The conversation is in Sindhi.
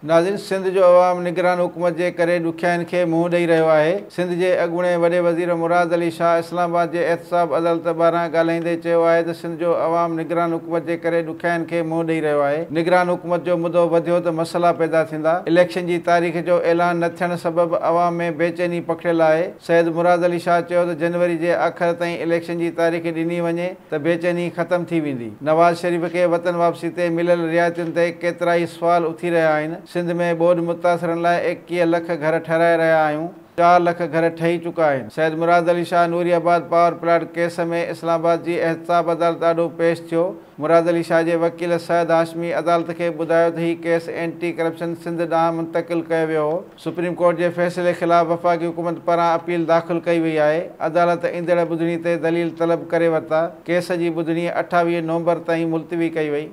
ناظرين سنڌ جو عوام نگران حڪومت جي ڪري ڏکيائين کي منهن ڏئي رهيو آهي. سنڌ جي اڳوڻي وڏي وزير مراد علي شاهه اسلام آباد جي احتساب عدالت ٻاهران ڳالهائيندي چيو آهي ته سنڌ جو عوام نگران حڪومت جي ڪري ڏکيائين کي منهن ڏئي رهيو آهي. نگران حڪومت جو مدو وڌيو ته مسئلا پيدا ٿيندا. اليڪشن جي تاريخ جو اعلان نه ٿيڻ سبب عوام ۾ بيچيني پکڙيل آهي. سيد مراد علي شاهه چيو ته جنوري جي آخر تائين اليڪشن جي تاريخ ڏني وڃي ته بيچيني ختم ٿي ويندي. نواز شريف کي وطن واپسي تي مليل رعايتن تي ڪيترائي سوال اٿي رهيا آهن. سنڌ ۾ ٻوڏ متاثرن لاء 21 لک گهر ٺهرائي رهيا آهيون، چار لک گهر ٺهي چڪا آهن. Syed Murad Ali Shah Nooriabad power plant case ۾ اسلام آباد جي احتساب عدالت آڏو پيش ٿيو. مراد علي شاهه جي وڪيل سعد هاشمي عدالت کي ٻڌايو ته هي ڪيس اينٽي ڪرپشن سنڌ ڏانهن منتقل ڪيو ويو هو. سپريم ڪورٽ جي فيصلي خلاف وفاقي حڪومت پاران اپيل داخل ڪئي وئي آهي. عدالت ايندڙ ٻڌڻي تي دليل طلب ڪري ورتا. ڪيس جي ٻڌڻي 28 نومبر تائين ملتوي ڪئي وئي.